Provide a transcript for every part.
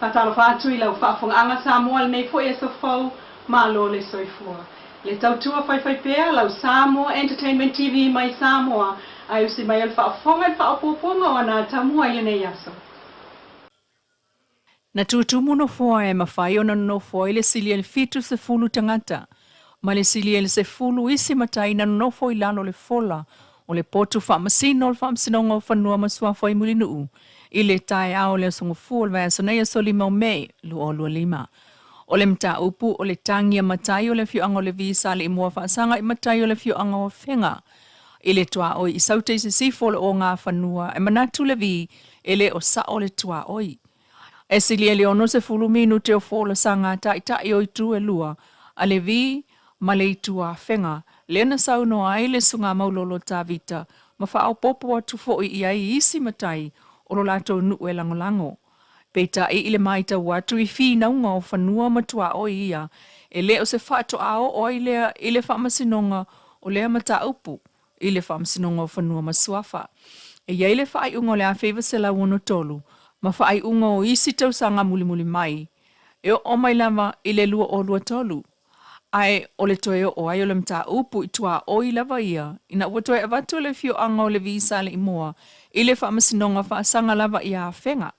Faatalofa atu i lau faafofogaaga Samoa i lenei foi aso fou, malo le soifua. Le tautua faifaipea lau Samoa Entertainment TV mai Samoa, ae usi mai o le faafofoga i le faaopoopoga o ana atamua i lenei aso. Na tutumu nofoa e mafai ona nonofo ai le silia i le 70 tagata, ma le silia i le 10 isi matai na nonofo i lalo o le fola o le potu faamasino o le Faamasinoga o Fanua ma Suafa i Mulinuu i le taeao o le Aso Gafua o le vaiaso nei aso 5 o Me 2025. O le mataupu o le tagi a matai o le afioaga o Levi sa Alii faasaga i matai o le afioaga o Afega i le tuaoi i Saute i Sisifo o le ogafanua e manatu Levi e le o sao le tuaoi. E silia i le 60 minute o folasaga a taitai o itu e lua, a Levi ma le itu a Afega, lea na saunoa ai le Susuga Maulolo Tavita ma faaopoopo atu foi i ai isi matai o lo latou nuu e lagolago. Peitai i le matau atu i finauga o fanua ma tuaoi ia, e le o se faatoa oo ai lea i le faamasinoga o lea mataupu i le Faamasinoga o Fanua ma Suafa. E i ai le faaiuga o le 1963 ma faaiuga o isi tausaga mulimuli mai, e oo mai lava i le 2023, ae o le toe oo ai o le mataupu i tuaoi lava ia ina ua toe avatu e le afioaga o Levi Saleimoa i le Faamasinoga faasaga lava ia Afega.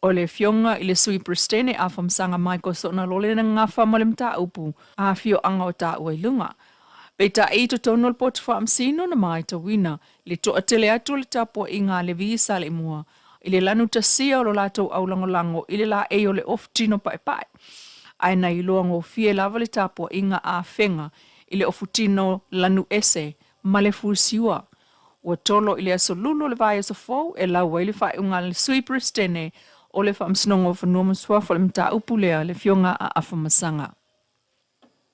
O le afioga i le Sui Peresetene Afamasaga Michael Soonalole na gafa ma le mataupu a afioaga o taua i luga. Peitai i totonu o le potu faamasino na matauina le toatele atu o le tapuaiga a Levi Saleimoa i le lanutasia o lo latou aulagolago i le laei o le ofutino paepae. Ae na iloa gofie lava le tapuaiga a Afega i le ofutino lanu ese ma le fusiua. Ua tolo i le aso Lulu o le vaiaso fou e lau ai le faaiuga a le Sui Peresetene o le Faamasinoga o Fanua ma Suafa o le mataupu lea, le Afioga a Afamasaga.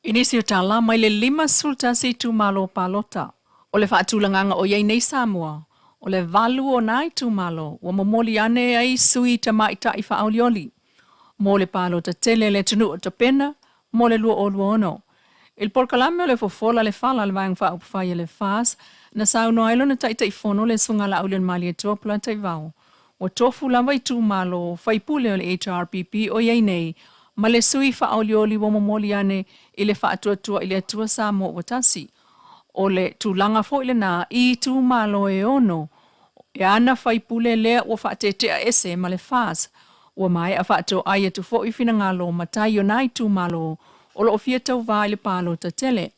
I nisi o tala mai le 51 itumalo palota o le faatulagaga o i ai nei Samoa, o le valu o nā itumalo ua momoli ane ai sui tamaitai faaolioli mo le palota tele a le atunuu o tapena mo le 2026. I le polokalame o le Fofola le Fala a le Vaega Faaupufai a le FAS, na saunoa ai lona Taitaifono le Susuga Laaulialemalietoa Polataivao, Ua tofu lava itumalo faipule o le HRPP o i ai nei ma le sui faaolioli ua momoli ane i le faatuatua i le Atua Samoa ua tasi. O le tulaga foi lena i itumalo e ono e ana faipule lea ua faatetea ese ma le FAS. Ua maea faatoai atu foi finagalo matai o nā itumalo o lo o fia tauvā i le palota tele.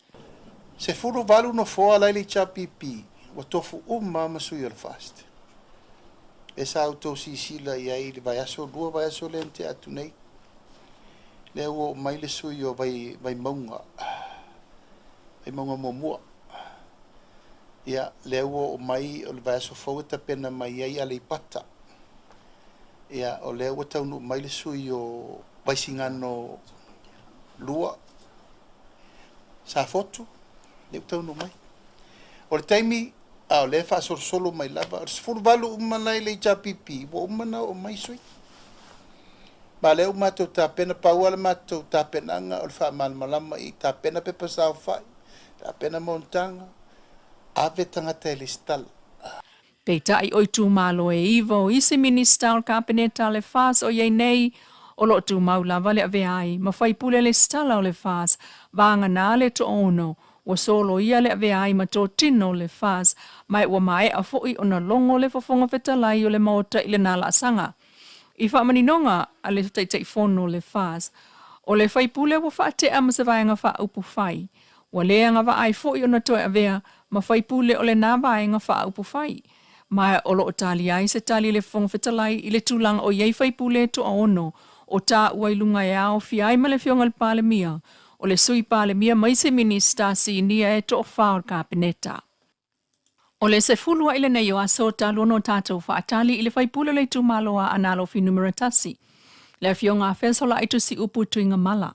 18 nofoa la i le HRPP ua tofu uma ma sui o le FAST. E sa outou silasila i ai i le vaiaso, lua vaiaso lea na tea atu nei, lea ua oo mai le sui o Vai, Vaimauga, Vaimauga muamua. Ia, lea ua oo mai o le vaiaso fou e tapena mai ai Aleipata. Ia, o lea ua taunuu mai le sui o Vaisigano 2, Safotu, lea ua taunuu mai. O le taimi, a o lea e faasolosolo mai lava, o le 18 uma la i le HRPP, ua uma ona oo mai sui. Ma o lea ua matou tapena, pau lava le matou tapenaga o le faamalamalama i tapena pepa saofai, tapena monotaga, ave tagata e lesitala. Peitai o itumalo e iva o isi Minista o le Kapeneta a le FAS o i ai nei, o lo o tumau lava le avea ai ma faipule lesitala o le FAS, vagana le toaono ua soloia le avea ai ma totino le FAS, ma ua maea foi ona logo le Fofoga Fetalai o le Maota i lena laasaga. I faamaninoga a le Taitaifono o le FAS, o le faipule ua faatea ma se vaega faaupufai, Ua le agavaa ai foi ona toe avea ma faipule o lena vaega faaupufai, ma o lo o tali ai se tali a le Fofoga Fetalai i le tulaga o i ai faipule e toaono o taua i luga e aofia ai ma le Afioga i le Palemia, o le Sui Palemia ma isi Minisita sinia e toafa o le Kapeneta. O le 10 aʻi lenei o aso talu ona o tatou faatali i le faipule o le itumalo a Aana Alofi Numera 1, le Afioga a Fesola'i Tusiupu Tuigamala.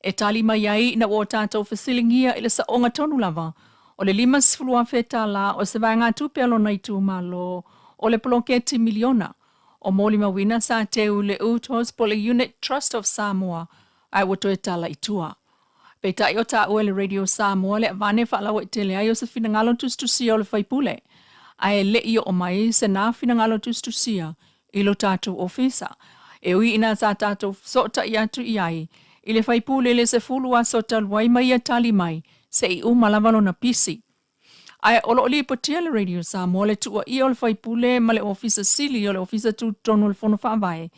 E tali mai ai ina ua o tatou fesiligia i le saoga tonu lava o le 50,000 tālā o se vaegatupe a lona itumalo o le poloketi miliona o molimauina sa teu i le UTOS po o le Unit Trust of Samoa ae ua toe tala i tua. Peitai o taua e le Radio Samoa le avane faalauaitele ai o se finagalo tusitusia o le faipule, ae le i oo mai se na finagalo tusitusia i lo tatou ofisa. E ui ina sa tatou fesootai atu i ai i le faipule i le 10 aso talu ai ma ia tali mai se i uma lava lona pisi. Ae o lo o lipotia e le Radio Samoa le tuuaia o le faipule ma le Ofisa Sili o le Ofisa Tutotonu o le Fono Faavae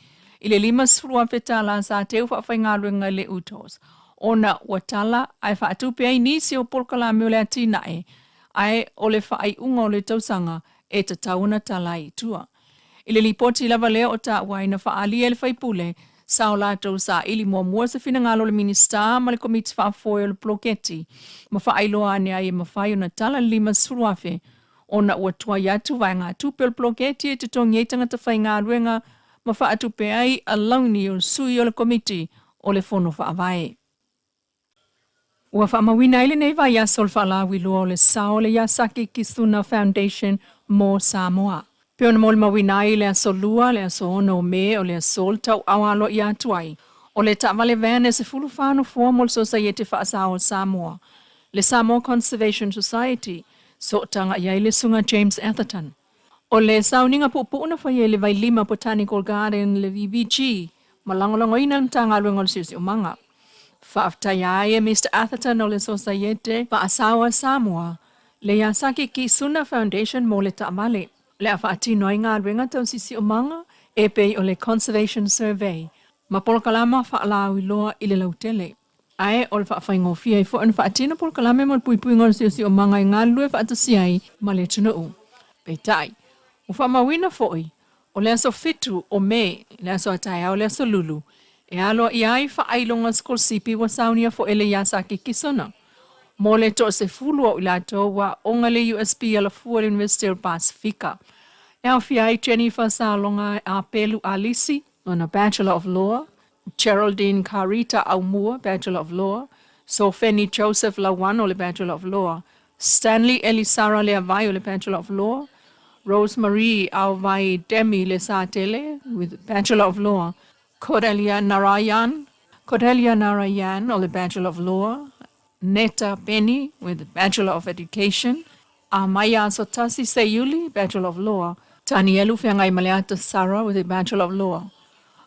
i le $50,000 sa teu faafaigaluega i le UTOS ona ua tala ae faatupe ai nisi o polokalame o le atinae ae o le faaiuga o le tausaga e tatau ona tala ai i tua. I le lipoti lava lea o taua ai na faaalia e le faipule sa o latou saili muamua se finagalo o le Minisita ma le Komiti Faafoe o le Poloketi ma faailoa ane ai e mafai ona tala le $50,000 ona ua tuai atu vaegatupe o le poloketi e totogi ai tagata faigaluega ma faatupe ai alauni o sui o le Komiti o le Fono Faavae. Ua faamauina ai lenei vaiaso le faalauiloa o le sao o le Yasaki Kisuna Foundation mo Samoa. Pei ona molimauina ai i le Aso Lua, le aso 6 o Me o le aso le tauao aloaia atu ai o le taavale van e 14 nofoa mo le Sosaiete Faasao o Samoa, le Samoa Conservation Society, sootaga i ai le Susuga James Atherton. O le sauniga puupuu na faia i le Vailima Botanical Garden, le VBG, ma lagolagoina e le Matagaluega o le Siosiomaga. Faafetaia ai e Mister Atherton o le Sosaiete Faasao a Samoa, le Yasaki Kisuna Foundation mo le taavale. O le a faatino ai galuega tau sisiomaga e pei o le Conservation Survey ma polokalama faalauiloa i le lautele. Ae o le faafaigofie ai foi ona faatino polokalame mo le puipuiga o le siosiomaga e galulue faatasi ai ma le atunuu. Peitai, ua faamauina foi, o le aso 7 o Me, le aso a taeao le aso Lulu, e aloaia ai faailoga sikolasipi ua saunia foi e le Yasaki Kisona mo le toasefulu o i latou ua aoga i le USP Alafua i le Iunivesite o le Pasefika. E aofia ai Jennifer Saloga Apelu Alisi, lona Bachelor of Law, Geraldine Carita Aumua, Bachelor of Law, Sofeni Joseph Lauano le Bachelor of Law, Stanley Elisara Leavai o le Bachelor of Law, Rose Marie Aovai Demi Lesatele with Bachelor of Law, Cordelia Narayan, Cordelia Narayan o le Bachelor of Law, Neta Penny with Bachelor of Education, Amaia Sotasi Seiuli, Bachelor of Law, Tanielu Feagaimaleata Sarah with a Bachelor of Law,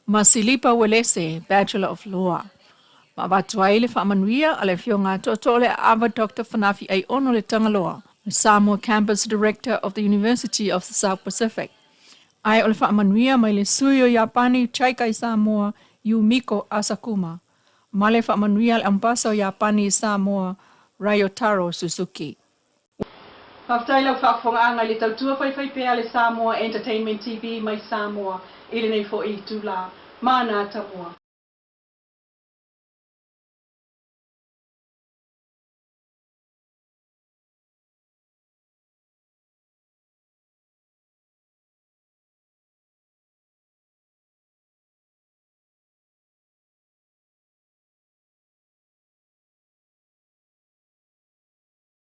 ma Silipa Uelese, Bachelor of Law. Ma avatu ai le faamanuia a le Afioga a Tootoo le Aava Doctor Fanafi Aiono le Tagaloa, le Samoa Campus Director of the University of the South Pacific. Ae o le faamanuia mai le sui o Iapani JICA i Samoa, Yumiko Asakuma, ma le faamanuia a le Ambasa o Iapani i Samoa, Ryotaro Suzuki. Faafetai lau faafofogaaga i le tautua faifaipea a le Samoa Entertainment TV mai Samoa i lenei foi itula. Mana Tamua.